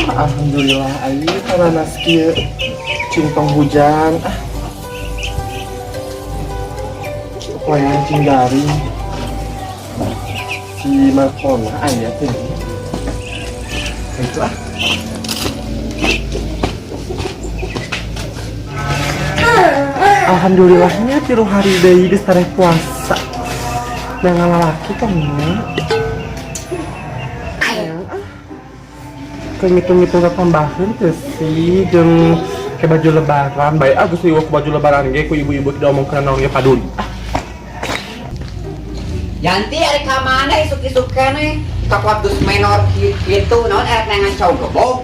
Alhamdulillah ayu karena kieu cing tong hujan ah. Poean cing garing. Si Markona aya teh. Itu ah. Alhamdulillahnya 3 hari deui geus tareh puasa. Nah, lalaki tong nya. Hayang ah. Ngitung-ngitung tambahan teh sih jeung ke baju lebaran bae ah, geus riweuh ku baju lebaran ge ku ibu-ibu tidak omong naon ge paduli. Ah, Yanti, arek ka mana isuk-isuk keneh? Kakuat geus menor kitu, naon erek neangan cau gebog?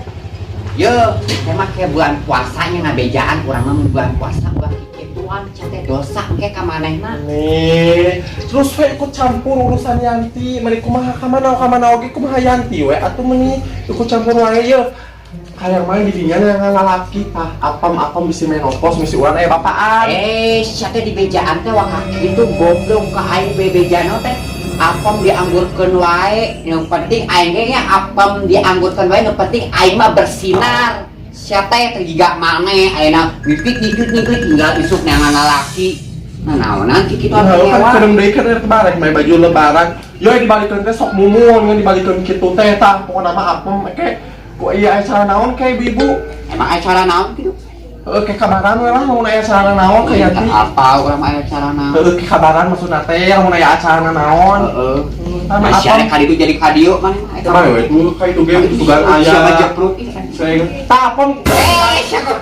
Ye, teh mah ke bulan puasanya ngabejaan urang mah mun bulan puasa ulah kikituan, teh dosa ke ka manehna. Nih, terus we ikut campur urusan Yanti, meni kumaha ka mana oge kumaha Yanti we atuh, meni ikut campur wae ye. Hayang main di dinya yang lalaki tah, apam-apam bisi menopause, bisi urang aya bapaan. Eh, sia teh dibejaan teh wah kitu, goblok ka aing bebejana teh. Apem dianggurkeun wae, nu penting aing ge nya apem dianggurkeun wae, nu penting aing mah bersinar. Sia teh teu jiga maneh ayeuna ngiklik ngiklik ngiklik tinggal isuk neangan lalaki. Nah, naonan kitu Nah, atuh kan ngewa. kerem deui kan rek barek main baju lebaran. Yo dibalikeun teh sok mumun ngan dibalikeun kitu teh tah, pokona mah apem ke ku ieu acara naon ke ibu-ibu. Emang acara naon kitu? Heeh, ke kabaran we lah lamun aya acara naon ka Yanti. Apa urang mah aya acara naon? Heeh, ke kabaran maksudna teh lamun aya acara naon. Heeh. Tah Masih ada kali itu jadi kadieu maneh mah. Coba we tuh ka itu ge sugan aya. Siapa jepruk ih. Saya tah apem. Eh, siapa?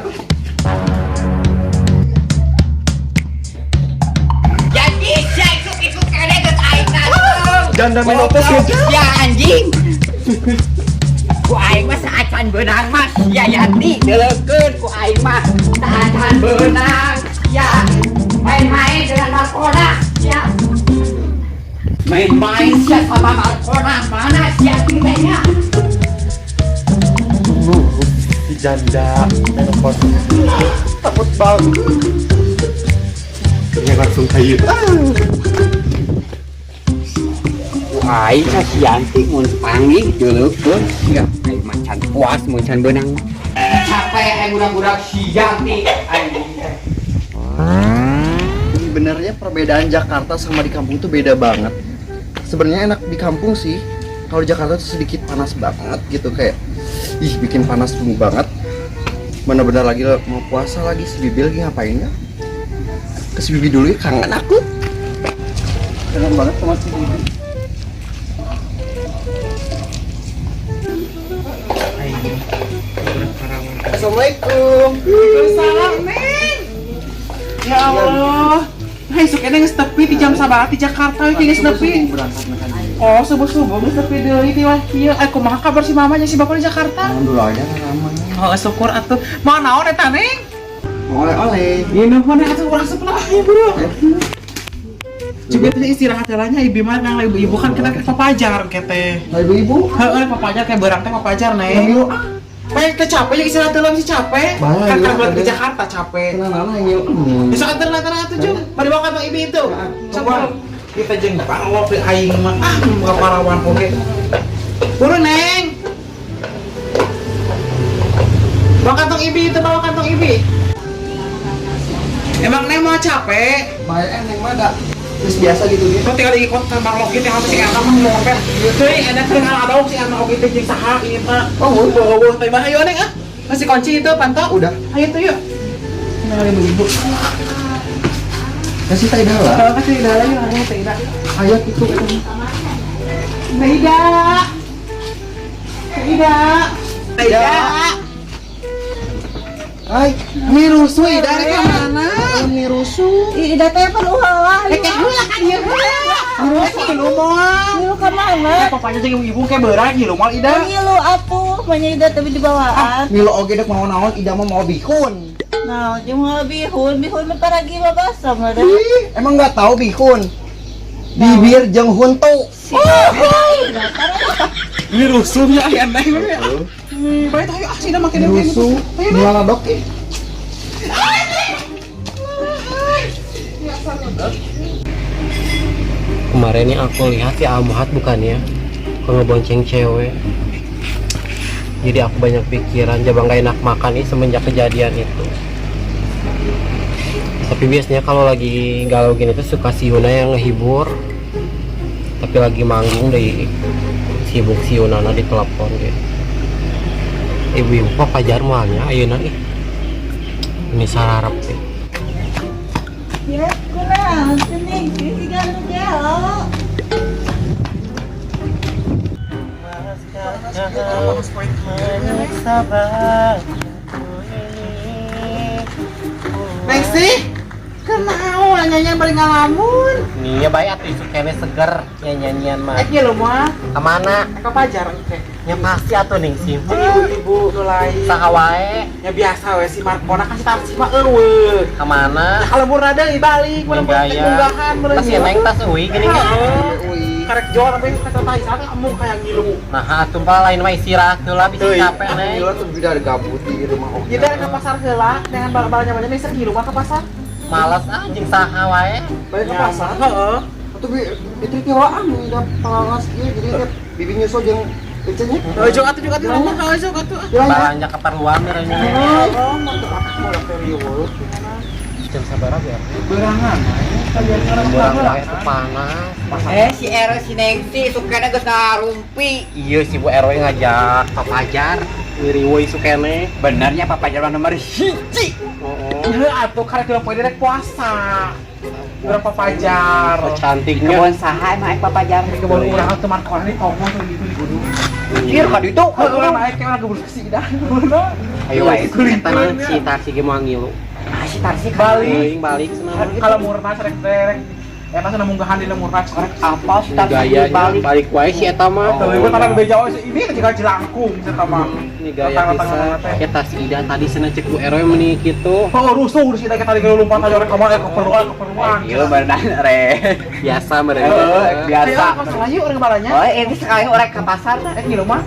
Jadi sia isuk-isuk keneh geus aing dateng. Janda menopause ya. Ya anjing. Ku aing mah saacan beunang mah sia Yanti, deuleukeun ku aing mah saacan beunang sia main-main dengan Markona, sia main-main sia sama Markona, mana sia kitanya. Si janda menopause. Takut banget. Ini langsung kayak Ku aing ka si Yanti mun panggih deuleukeun sia aing mah can puas mun can beunang, capek aing budak-budak si Yanti aing. Sebenarnya perbedaan Jakarta sama di kampung tuh beda banget. Sebenarnya enak di kampung sih. Kalau di Jakarta tuh sedikit panas banget gitu, kayak ih, bikin panas banget. Mana benar lagi mau puasa lagi, si Bibi lagi ngapain ya? Ke si Bibi dulu ya, kangen aku. Kangen banget sama si Bibi. Assalamualaikum. Waalaikumsalam, Neng. Ya Allah. Nah, isuk ini geus tepi di jam sabaraha di Jakarta iki geus nepi? Berangkat makan. Oh, subuh-subuh geus nepi deui ti wah kieu. Ay, kumaha kabar si mamanya, si bapak di Jakarta? Alhamdulillah ya, ramai. Oh, syukur atuh. Mau naon eta, Neng? Mau oleh-oleh. Ieu nuhun atuh, urang sebelah ayo, Bro. Juga teh istirahat heula nya, ibu mah nang ibu-ibu kan kita ke papajar kete. Nah, ibu-ibu. Heeh, papajar kayak berang teh papajar, Neng. Ngilu. Pengen teh capek ya, istirahat heula masih capek. Bahaya, Kan karena ada. ke Jakarta capek. Kenal yang ngilu. Bisa antar antar atuh, Jung. Mari bawa kantong ibu itu. Coba. Kita jeung balok di aing mah ah muka parawan oge. Buru, Neng. Bawa kantong ibu itu, bawa kantong ibu. Emang Neng mau capek? Baik, neng mah da. Terus biasa gitu dia. Kau tinggal ikut tambah log gitu, harus sih anak mah ngomong. Teuing enak keur ngaladok si anak oge teh jeung saha ini mah. Oh, Oh, teh mah ayo Neng ah. Masih kunci itu pantau. Udah. Ayo tuh yuk. Nah, ibu-ibu. Kasih teh lah. Kalau kasih Ida lagi, ada Teh Ida. Ayo gitu. Teh Ida. Teh Ida. Teh Ida. Hai, Mie rusuh Ida rek ka mana? Mie rusuh. Ida teh pan ulah. Eh, kayak heula ka dieu heula. Mie rusuh ngilu moal. Ngilu ka mana? Eh, papanya jeung ibu kayak beurang ngilu moal Ida. Ngilu atuh, banyak Ida tapi dibawaan. Ngilu oge dek mau naon, Ida mah mau bihun. Nah, jeung mau bihun, bihun mah paragi mah basah mah. Ih, emang nggak tahu bihun. Bibir jeung huntu. Mie rusuh ya aya neng. Baik ayo ah sih make Mie rusuh. Ayo. Mie ladok ih. Kemarin yang aku lihat si Ahmad bukan ya, kalau ngebonceng cewek. Jadi aku banyak pikiran, jaba nggak enak makan nih semenjak kejadian itu. Tapi biasanya kalau lagi galau gini tuh suka si Yuna yang ngehibur. Tapi lagi manggung deh, sibuk si Yuna di telepon gitu. Ibu-ibu kok pajar moalnya ayeuna ih. Ini sararep deh. Ya, kunaon sini, siga nu gelo. Nengsi, kenaon nyanyian bari ngalamun. Nih ya bae atuh isuk kene seger nyanyian mah. Eh ieu mah Kemana? ka Pajar engke. Ya pasti atuh ning sih. Jeung ibu-ibu nu lain. Saha wae? Ya biasa we si Markona kan si Tarsi mah eueuh. Kemana? Nah, kalau murna deui balik, mun Gaya. munggahan meureun. Tas neng tas euy gini kan. Karek jual sampai kata tai sana kamu kayak ngilu. Nah, atuh mah lain mah istirahat heula bisa capek neng. Gila tuh udah ada gabut di rumah oke. Kita ke pasar heula dengan bal-balnya banyak nih ngilu mah ke pasar. Malas ah jeung saha wae. Balik ke pasar. Heeh. Atau bi itu tiwaan udah palas ieu jadi teh bibi nyusul jeung ecenya. Heuh jog atuh juga atuh mah heuh jog atuh. Balanja keperluan meureun. Oh, mau teu apa mau teh riweuh. Jam sabaraha ya? Berangan. Beurang wae tuh panas. Si RW si Nengsi sukena geus ngarumpi. Iya si Bu RW ngajak Pak Pajar ngiriweuy sukene. Benernya Pak Pajar mah nomor 1. Heeh. Heuh atuh karek dua poe direk puasa. Berapa Pajar? Oh, cantiknya. Kebon saha emang Pak Pajar? Kebon urang atuh Markona di tonggo tuh gitu di gunung. Kieu ka ditu. Heuh urang naik ke urang gebrus ke si Ida. Ayo wae eta mah si Tarsi ge moal ngilu. Ah si Tarsi Balik. Balik cenah. Kalau murna serek terek. Eta cenah munggahan di murna Korek apa si Tarsi Gayanya balik. balik wae si eta mah. Tuh, ibu tanah beja oh ini ketika jelangkung eta mah. Ini gaya bisa. Eta si Ida tadi cenah cek Bu RW meuni kitu. Oh, rusuh urus kita tadi kalau lompat aja orang kamar keperluan keperluan. Iya bener re. Biasa meureun. Biasa. Ayo, masalah yuk orang balanya. Oh, ini sekali orang ke pasar teh. Ngilu mah.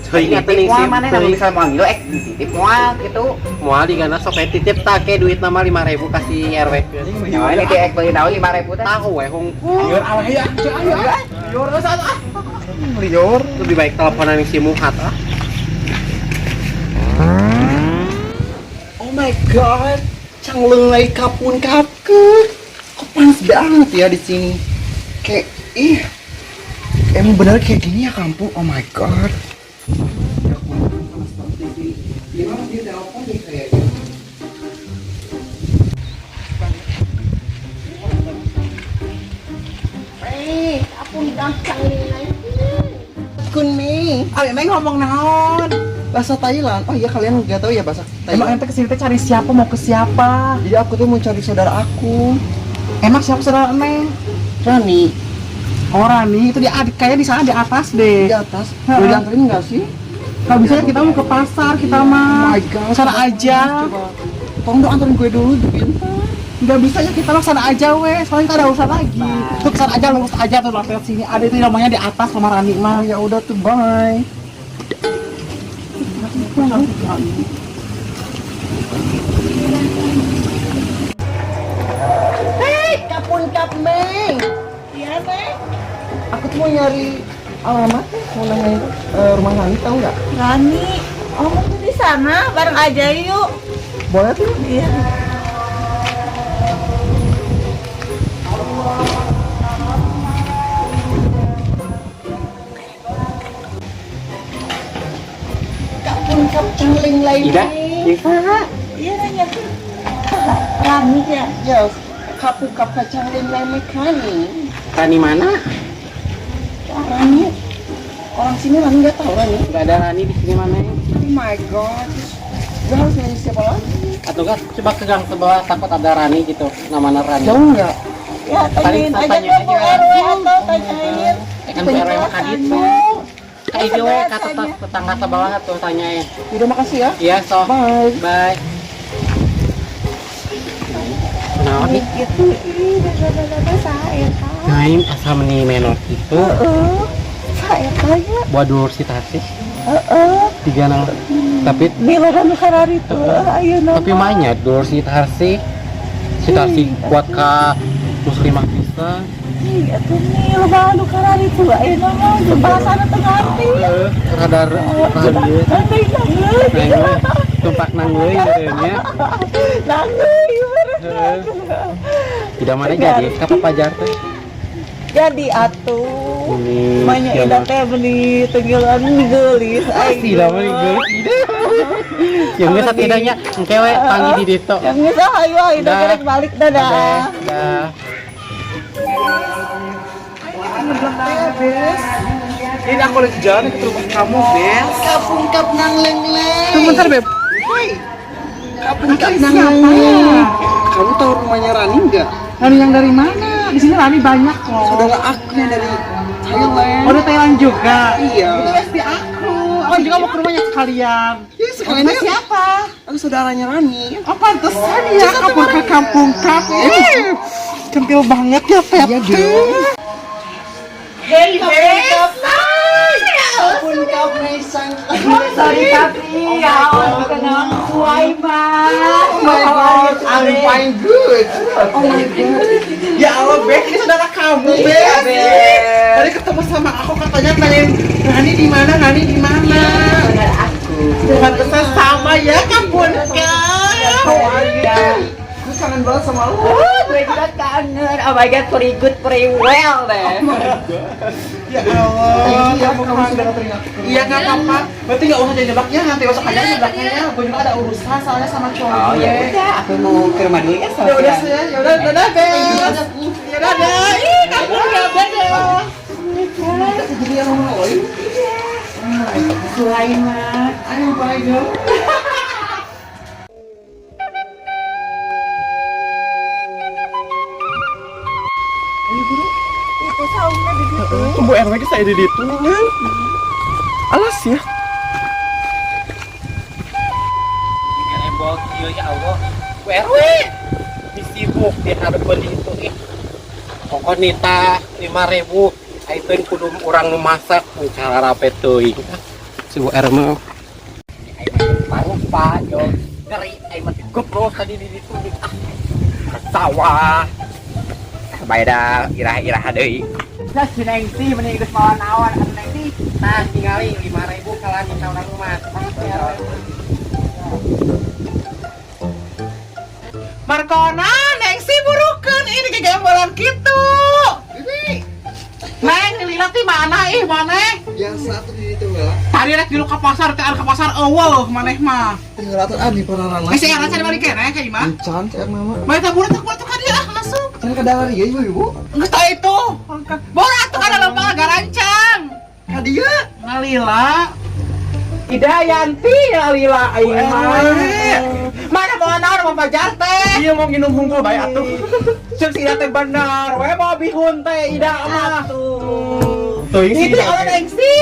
Teuing atuh ning Moal sim. mana kalau misalnya mau ngilu dititip moal gitu. Moal digana sok we titip tak ke duit nama 5000 kasih RW. Ya ini di beli naon 5000 teh. Tahu we hungkul. Liur aweh ya, ayo ayo. Liur geus ah. Liur. Lebih baik teleponan si Muhat ah. Oh my god, cangleulai kapun kapke. Kok panas banget ya di sini. Kayak ih. Emang bener kayak gini ya kampung. Oh my god. Ya, panas banget di sini. Dia mah dia telepon deh kayaknya. Kun Mei. Ayo neng ngomong naon? Bahasa Thailand. Oh iya kalian nggak tahu ya bahasa Emang Thailand. ente kesini teh cari siapa mau ke siapa? Jadi aku tuh mau cari saudara aku, Emang siapa saudara neng? Rani. Oh Rani itu di kayaknya di sana di atas deh. Di atas. Boleh dianterin nggak sih? Kalau bisa kita mau ke pasar kita Oh mah. my god. Sana aja. Coba. Tolong dong anterin gue dulu, Binta. Nggak bisa ya kita mah sana aja weh, soalnya kita ada urusan lagi. Tuh kesana aja lurus aja tuh lewat sini. Ada itu namanya di atas sama Rani mah. Ah ya udah tuh bye. Hei, kapun kap meng. Iya, Neng. Aku tuh mau nyari alamat nih, mau nanyain rumah Rani tahu nggak? Rani, oh tuh di sana bareng aja yuk. Boleh tuh? Iya. Kapun kap cangling lain. Ida, Iya, nanya tuh. Rani ya. Yes, kapu kap kacang leng lain Rani. Rani mana? Rani, orang sini Rani nggak tahu Rani. Enggak ada Rani di sini mana? Oh my god, gue harus nanya siapa lagi? Atau enggak coba ke gang sebelah takut ada Rani gitu, namanya Rani. Jauh nggak? Ya, tanyain Paling aja tanya ke Bu aja. RW atau tanyain. Ya kan Bu RW mah ka ditu. Ka ieu we ka tetangga sebelah tuh tanyain. Udah makasih ya. Iya, so. Bye. Bye. Naon nih? Gitu, ih, beda-beda saya kak. Naim asal meni menor gitu. Heeh, saya tanya. Buat dulur si Tarsi. Heeh, Tiga nang. Tapi miluran karari tuh, ayo nama. tapi mahnya dulur si Tarsi. Si Tarsi kuat ka muslimah pisan. Iya tuh nih, loba anu karari tuh, ayo nama. Bahasana teu ngarti. Heeh. Radar dia. Nangeuy. Tumpak nangeuy nya. Nangeuy. Tidak mana jadi ka papajar teh. Jadi atuh. Banyak Ida ida teh beli tenggelan geulis aing. Pasti lah meni geulis ida. Yang geus satidaknya engke we panggil di ditu. Yang geus ah, ayo ida Dah. gerek balik dadah. Dah. Ini aku lagi jalan ke rumah kamu, Bes. Kapungkap nang leng-leng. Tunggu bentar, Beb. Kapungkap nang leng-leng. Kamu tahu rumahnya Rani nggak? Rani yang dari mana? Di sini Rani banyak kok. Saudara aku yang dari Thailand. Oh, dari Thailand juga. Iya. Itu SD aku. Aku juga mau ke rumahnya sekalian. Ya, sekalian Rumah siapa? Aku saudaranya Rani. Oh, pantesan ya kabur ke kampung kap. Ih, centil banget ya, Tete. Iya dong. Hey, Bes. Kapungkap Nesang. Sorry, Kapri. Ya Allah, kenal Sulaiman. Oh my God, I'm fine good. Oh my God. Ya Allah, Bes, ini saudara kamu, Iya, Bes. Bes. Tadi ketemu sama aku katanya nanyain Rani di mana, Rani di mana. Saudara aku. Pantesan sama ya, kampung kap. How are you? Gue kangen banget sama lo. Oh, gue juga kangen. Oh my God, very good, very well deh. Ya Allah, Thank you ya, kamu kamu kangen. sudah nganterin aku ke rumah. Iya nggak apa-apa. Berarti nggak usah jadi jebaknya nanti besok aja jebaknya ya. Gue juga ada urusan soalnya sama cowok Oh gue. ya udah, aku mau ke rumah dulu ya sama Ya udah si sih, ya udah dadah Bes. Ya dadah. Ih, kamu nggak beda. Jadi yang ngomong lo ini. Sulaiman. I'm fine girl. Itu saungnya di situ. Tunggu RW ke saya di ditu nih kan. Alas ya. Rembol kieu ya Allah. Bu RW. Disibuk di hareupeun itu ih. Pokok nita 5000 aiteun kudu urang nu masak cara rape teuing. Si Bu RW mah. Parupa, yo. Ngeri, aing mah Goblok tadi di ditu ah. Ke sawah. Bae da irah-irah deui. Nah, si Neng sih mending geus mawa naon atuh Neng sih. Nah, tingali 5000 kalah nita urang nu masak. Markona, Neng sih burukeun ini kegembolan kitu. Neng, lila ti mana ih maneh? Biasa tuh di itu lah. Tadi rek dulu ke pasar, teh ke pasar eueuh maneh mah. Tinggal atuh ah di pararan Geus era cari balik keneh ka imah. Encan cek mama. Bae teh buruh teh kuat tuh ka dieu ah masuk. Can kadalari ya ibu-ibu. Geus tah itu. Bora atuh kana lempang garancang. Ka dieu. Ngalila. Idayanti ngalila aing mah. Mana mau naon mau pajar teh? Iya mau minum hungkul bae atuh. Ceuk si Ida teh bener, we mau bihun teh Ida mah. Teuing si Itu Ida Allah teh. Neng sih.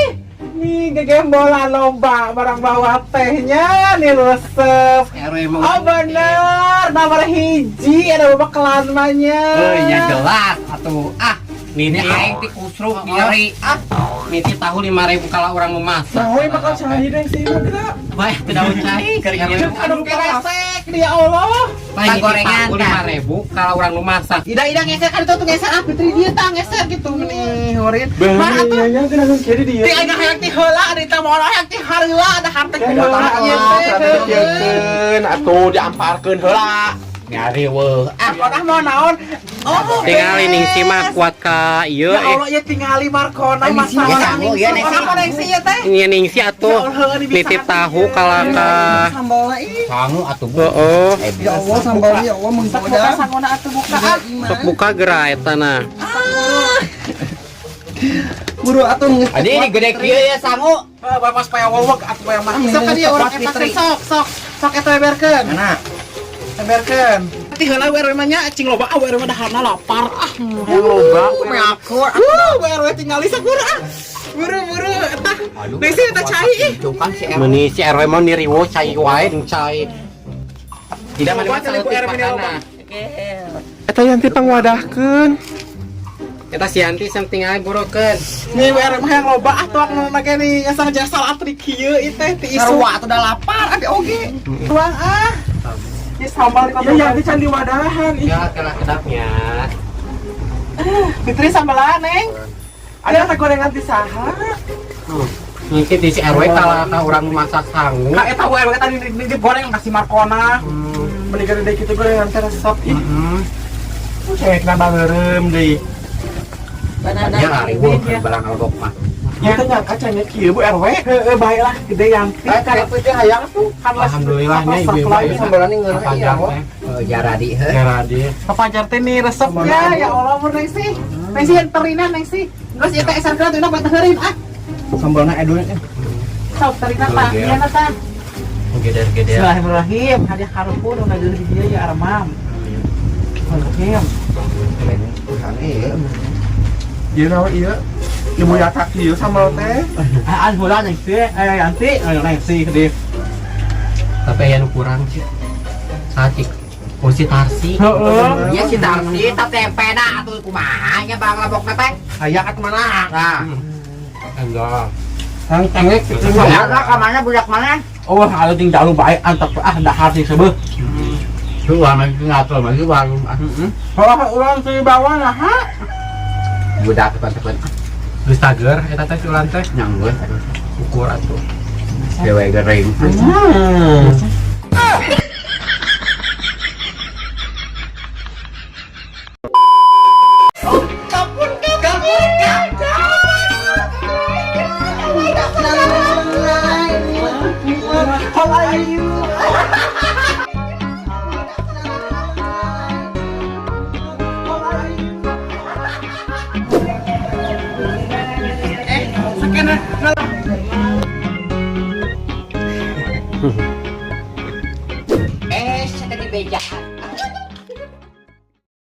Nih gegembolan lomba barang bawa tehnya nih resep. RW mah. Oh bener, nomor hiji ada bapak kelan mahnya. Eh, ya jelas atuh. Ah, niti aing ti kusruk nyeri. Ah, niti tahu 5000 kalah urang nu masak. Nah, we bakal cari deh si Ida geura. Bae teu daun cai. Ceuk anu keresek dia Allah. Bae Gorengan, tahu tah. 5000 kalah urang nu masak. Ida Ida ngeser kan itu tuh ngeser ah Fitri dia tah ngeser gitu nih horin. Mana Bener tuh? nya geuna kieu di dieu. Ti aing hayang ti heula ada teh mau hayang ti hareula ada harte Heula ieu teh. teh. Atuh diamparkeun heula. Nyari weuh. Ah, konah mau naon? Oh, Tingali ning si mah kuat ka ieu Ya eh. Allah, ya tingali Markona masalah Ya, sangu, ya, Neng. Orang apa Neng sih ya teh? Ini ning si Ya atuh Allah, ini bisa nitip hati. tahu kalah ka Sambalna ih. sangu atuh Bu. Heeh. Ya Allah sambalnya ya Allah Sok menggoda. buka sangona atuh buka ah. Sok buka geura eta nah. Buru atuh nges. Adi ini gede kieu ya sangu. Ah, bapak supaya wowok atuh yang mah. Sok ka dia urang eta Fitri. sok sok sok eta beberkeun. Mana? Beberkeun. Ti heula we RW mah nya cing loba ah we RW mah daharna lapar ah. Yang loba. Meakur. We RW tingali sakur ah. Buru-buru eta. Neng sih eta cai ih. Kan si RW. Meuni si RW mah niriwo cai wae jeung cai. Tidak Loba mana cai ku RW ini loba. Eta Yanti pangwadahkeun. Eta si Yanti sam tingali burokeun. Nih we RW mah yang loba ah tuak nu ge nih ngasang jasa atri kieu ieu teh ti isu. Sarua atuh da lapar abi oge. Tuang ah. Ini sambal di Ya Yanti can diwadahan ih. Ya kalah kedapnya. Fitri sambalan, Neng. Ada teh gorengan ti saha? Ngikit di si RW kalah ka urang masak sangu. Ka eta Bu RW tadi di goreng kasih Markona. Mending gede kitu gorengan teh resep ih. Heeh. Cewek nambah beureum deui. Banana Ya riweuh barang algok mah. Ya teh nyangka cengek kieu Bu RW. Heeh, baiklah gede Yanti. Eh, kalau teh hayang tuh. Alhamdulillah nya ibu-ibu Ini sambalan ini ngeunah Pajar iya. teh. Oh, jaradi heuh. Jaradi. Papajar teh nih resepnya ya Allah mun Neng sih. Neng sih terina Neng sih. Geus ieu teh esan tuh buat heureun ah. Sambalna edun eh. Sok terina tah, ieu tah. Geder-geder. Bismillahirrahmanirrahim. Hadiah karuhun nu ngageuleuh di dieu ya Armam. Bismillahirrahmanirrahim. Iya. Ieu naon ieu? Ibu yatak ieu sambal teh. Ah, heula Neng sih, eh Yanti, ayo Neng sih gede. Tapi aya nu kurang sih. Satik. Oh si Tarsi. Heeh. Ya si Tarsi teh tempena atuh kumaha nya bang labokna teh. Hayang atuh mana? Nah, Enggak. Hang cengek kitu mah. budak ka mana budak mana? Oh, kalau ting dalu baik antep ah dahar sih sebeuh. Lu mah ngatur mah lu warung. Heeh. Kalau urang teh bawa nah ha. Budak tepan-tepan Geus tager eta teh culan teh. nyanggeus Ukur atuh. dewe gering. Hmm. Eh, saya di bejaan.